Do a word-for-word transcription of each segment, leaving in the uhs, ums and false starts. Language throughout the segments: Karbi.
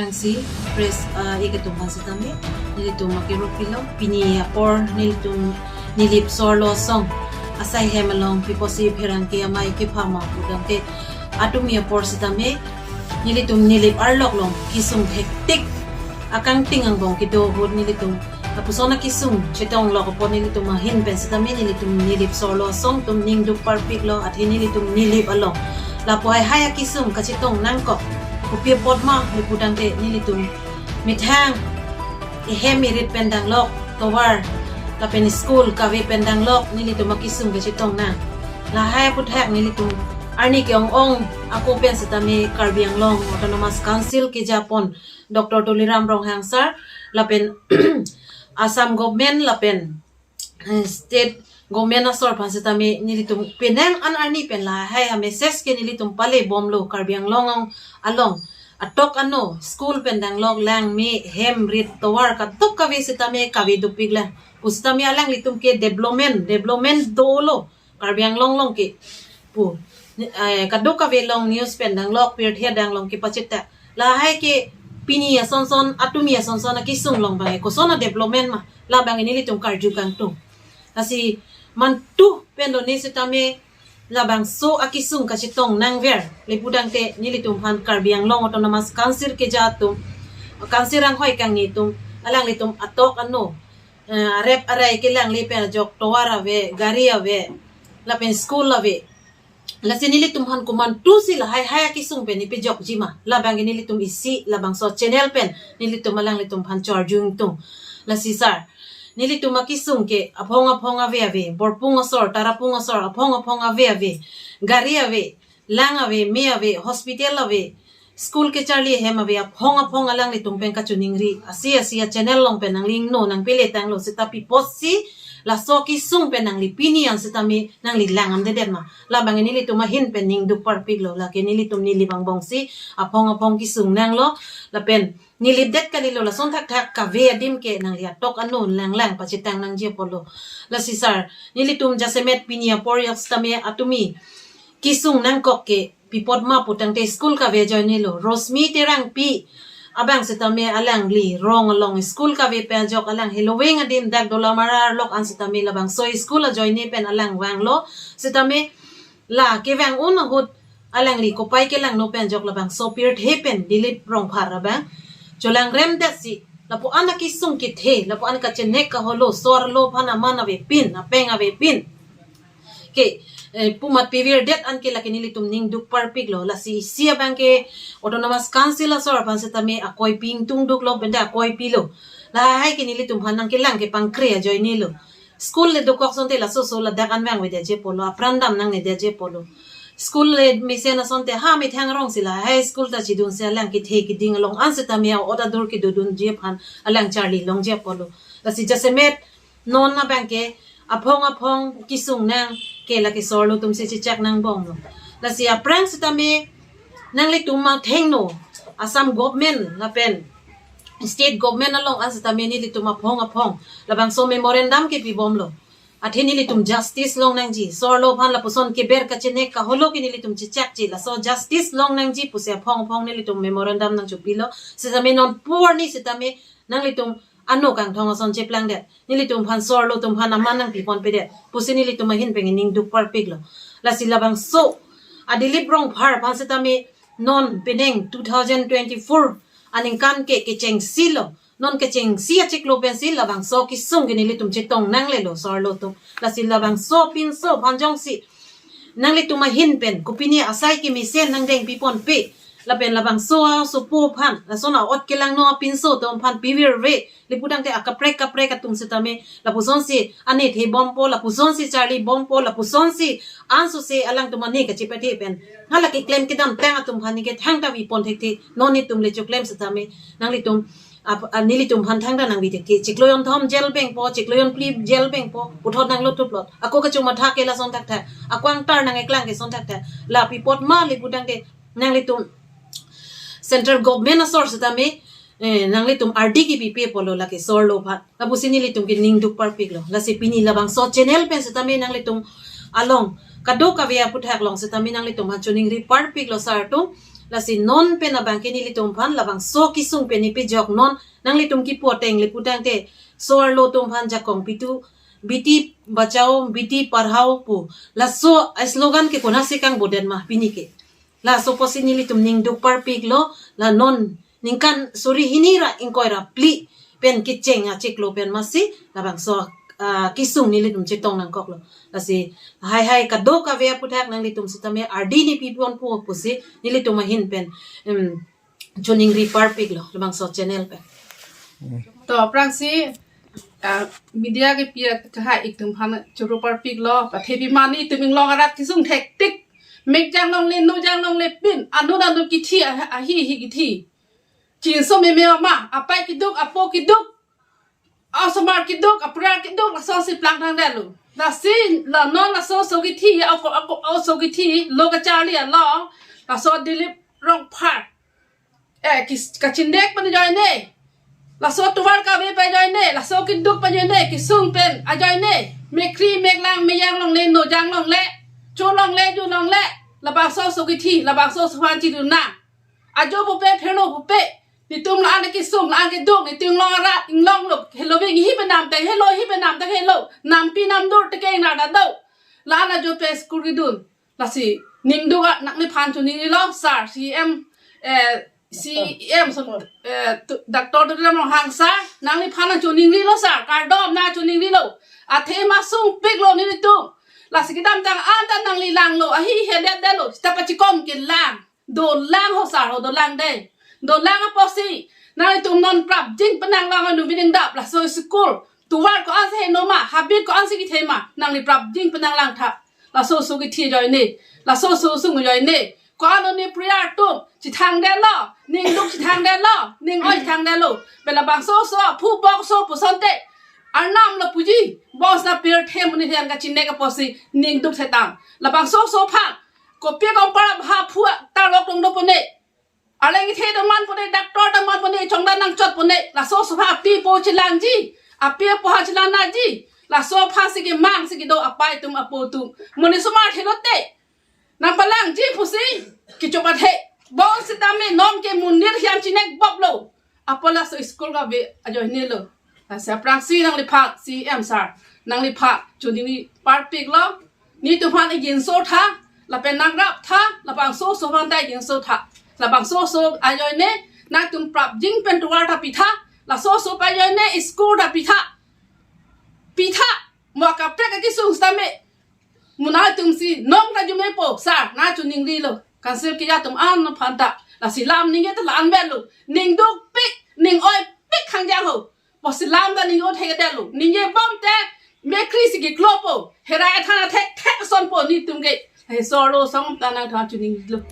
Pherangsi press, ah, ikatum aphan sitame nelitum akiruk pilo, pini apor nelitum Nilip Sorlo Asong asai hem along pi apotsi pherangke amei kepha ma pudamte atumi apor sitame nelitum Nilip arlok along kesung hektik akangting angbong kedo ahut nelitum lapuson akesung chetong lok apot nelitum ahin pen sitame nelitum Nilip Sorlo Asong atum ning duk parpiklo, athe nelitum Nilip along lapu haihai akesung kachetong nangkok kopi apot ma pudamte nelitum methang ehem erit pen danglok, tovar lapen school kave pen danglok nelitum akesung kachetong nang. Lahai aphuthak nelitum arni ke-ong-ong ako pen sitame Karbi Anglong Autonomous Council kejapon Doctor Tuliram Ronghang sir lapen Assam government lapen, eh, state government asor aphan sitame nelitum penang an arni pen lahai amessage ke nelitum pale bomlo, Karbi Anglong along atok ano school pen danglok, lang me hem rit tovar kadokave sitame kave dopiklang pu sitame alanglitum ke development, development dolo Karbi Anglong along ke pu, eh, kadokave along news pen danglok, pirthe adang along kepachethak. Lahai ke pini asonson, atumi asonson akesung along abang koson a-development ma, labang nelitum karju kangtung. Lasi mantu pen lone sitame labangso akesung kachetong nangver le pudamte nelitum aphan Karbi Anglong Autonomous Council keja atum, council anghoi kangni atum, alanglitum atok ano, eh, arep arai kelang le pen ajok tovar ave, gari ave, lapen school ave. Lasi nelitum aphan komantusi lahai hai akesung pen nepejokji ma, labang nelitum isi labangso channel pen nelitum alanglitum aphan chorjung tung. Lasi sir, nelitum akesung ke aphong aphong ave ave, Borpung asor, Tarapung asor, aphong aphong ave ave, gari ave, lang ave, me ave, hospital ave, school kacharli ahem ave, aphong aphong alanglitum pen kachiningri, asi asi a-channel along pen nangli ingno nangpele tanglo seta pi apotsi laso akesung pen nangli pini an sitame nangli lang amdedet ma, labang nelitum ahin pen ning duk parpiklo, lake nelitum Nilip angbongsi aphong aphong kesung nanglo, lapen Nilip det kalilo, lason thakthak kave adim ke nangli atok ano lang lang pachetang nangji apotlo. Lasi sir, nelitum jasemet pini apor yok sitame atumi kesung nangkok ke pi apot ma pudamte school kave ajoinelo, Rosmi Terangpi abang sitame alangli rong along school kave pen ajok alang heloving adim dak Dolamara arlok an sitame labangso school ajoine pen alang vanglo, sitame la kevang un ahut alangli kopai kelangno pen ajok labangso pirthe pen Dilip Rongphar abang cholangrem detsi lapu-an akesung kethe, lapu-an kachenek kaholo sorlo aphan aman avepin, apeng avepin ke, eh, pu amat pivir det anke lake nelitum ning duk parpiklo. Lasi isi abang ke Autonomous Council asor aphan sitame akoipi ingtung duklo, benda akoipilo. Lahai ke nelitum aphan nangkelang kepangkre ajoinelo. School le dokok asonte laso so ladak an vang avedet ji apotlo, apran dam nangne det ji apotlo. School le mesen asonte ha methang arongsi lahai school ta chidunsi alang kethe keding along an sitame a-ot adur kedodunji aphan alang charli longji apotlo. Lasi jasemet non abang ke aphong aphong kesung nang ke lake sorlo atumsi chechak nangbomlo. Lasi aphrang sitame nanglitum athengno Assam government lapen state government along an sitame nelitum aphong aphong labangso memorandum kepibomlo. Athe nelitum justice long nangji, sorlo aphan lapuson keber kachenek kaholo ke nelitum chechakji, laso justice long nangji pusi aphong aphong nelitum memorandum nangchopilo. Sitame non pu arni sitame nanglitum ano kangthong ason cheplangdet, nelitum aphan sorlo atum aphan aman nangpiponpedet pusi nelitum ahin pen ning duk parpiklo. Lasi labangso a-Dilip Rongphar aphan sitame non penang two thousand twenty-four aningkan ke kechengsilo, non kechengsi achiklo pensi labangso kesung ke nelitum chetong nanglelo sorlo atum. Lasi labangso pinso aphan jongsi nanglitum ahin pen kopine asai kemesen nangdengpiponpe, lapen labangso asopo aphan, lason a-ot kelangno apinso atum aphan pivirve le pudamte akaprek kaprek atum sitame lapusonsi ane thebompo, lapusonsi charlibompo, lapusonsi ansose alangtum ane kachepathe pen hala keklem kedamtang atum aphan neke thangta vipon thekthe, non netum le choklem sitame nanglitum ap-, a, nelitum aphan thangta nangvi thekthe. Chiklo jonthom jail vengpo, chiklo jonphli jail vengpo, puthot nanglo thuplot. Ako kachomatha ke lason thakthak, ako angtar nangkeklang ke son thakthak. La pi apot ma le pudamte nanglitum central government asor sitame, eh, nanglitum ardi kepipe apotlo lake sorlo aphan. Lapusi nelitum ke ning duk parpiklo. Lasi pini labangso channel pen sitame nanglitum along kadokave aphuthak along sitame nanglitum aphan choningri parpiklo sir atum. Lasi non pen abangke nelitum aphan labangso kesung pen ipejok non nanglitum kipu ateng le putangte so-arlo atum aphan jakong pitu, Beti Bachao, Beti Padhao pu. Laso slogan ke konatsi kangbodet ma pini ke. Laso apotsi nelitum ningduk parpiklo, la non ningkan suri hini ra ingkoi ra phli pen kecheng achiklo pen masi labangso, ah, kesung nelitum chetong nangkoklo. Lasi hai hai kadokave aputhak nanglitum sitame ardi ni pipon pu pusi nelitum ahin pen, em, choningri parpiklo labangso channel pen. To aphrangsi, ah, media kepi akehai atum aphan choro parpiklo, pathe pima nelitum inglong arat kesung thektik. Mek jang longle, no jang longle pin, anut anut kithi, ah, ahi ahi kithi. Chinso meme ma, apai keduk, apo keduk, osomar keduk, apurar keduk, laso si plangthang detlo. Lasi la non laso oso kithi, ako ako oso kithi lo kacharli along, laso Dilip Rongphar, eh, kis- kachindek pen ajoine, laso tovar kave pen ajoine, laso keduk pen ajoine, kesung pen ajoine, mekri meklang, mejang longle, no jang longle, cho longle, ju longle, labangso oso kithi, labangso oso aphan chidun nang. Ajo pupe, phirno pupe, nelitum la-an kesung, la-an keduk, nelitum inglong arat, inglonglo, helo bing hi penam tang helo, hi penam tang helo, nampi namdur tekeng na dado. La-an ajo pen school kedun. Lasi ningduk a nangliphan choningrilo, sir, C M, eh, C M, so, eh, tu- Doctor Tuliram Ronghang sir, nangliphan nangchoningrilo sir, kardom nangchoningrilo. Athema sungpiklo nelitum. Lasi kedamtang anta nangli langlo, ahi hedet detlo, sita pachikong kelang. Dolang ho sir ho, dolang dei. Dolang apotsi nanglitum non prapjin penanglang anu bining dap laso school. Tovar ko-ansi heno ma, habit ko-ansi kethe ma, nangli prapjin penanglang tha. Laso oso kithi ajoine, laso oso sung ajoine. Ko-an oni priar atum chethang detlo, ningduk chethang detlo, ning-oi chethang detlo. Pen labangso oso, phu bok oso pusonte, arnam lo puji, bos na pirthe muni thian kachindek apotsi ningduk thetang. Labangso oso aphan kopi kompar abha phu tarlok tong do pone. Arleng kethe dong man pone, doctor dong man pone, chongdan nangchot pone, laso oso aphan api apo chelangji, api apo ha chelang nangji, laso aphansi kemangsi kedo apai atum apo atum. Muni osomar thelote nangpalangji pusi kecho pathe. Bonsitame non ke monit hiam chinek boblo. Apot laso school kave ajoinelo. Lasi aphrangsi nangliphan C M sir, nangliphan choningri parpiklo. Nelitum aphan iginso tha, lapen nangrap tha, labangso oso aphan ta iginso tha. Labangso oso ajoine nangtum prapjin pen tovar ta pitha, laso oso ajoine school ta pitha. Pitha, mo kaprek akesung sitame, mo nangtumsi nong ta jumepo, sir, nangchoningrilo. Council keja atum an aphan ta, lasi lam ningje ta la-an avelo. Ningdukpik, ning-oipik hangjang ho. Pusi lam ta ning-o thekdetlo. Ningje bomte, mekri si keklopo. Herai athan athek thek asonpo nelitum ke. He so-arlo asong ta nangthan choningrilo.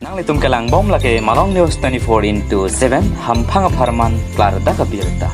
Nanglitum kelangbom lake Malong News twenty-four into seven, hamphang apharman klardak abirta.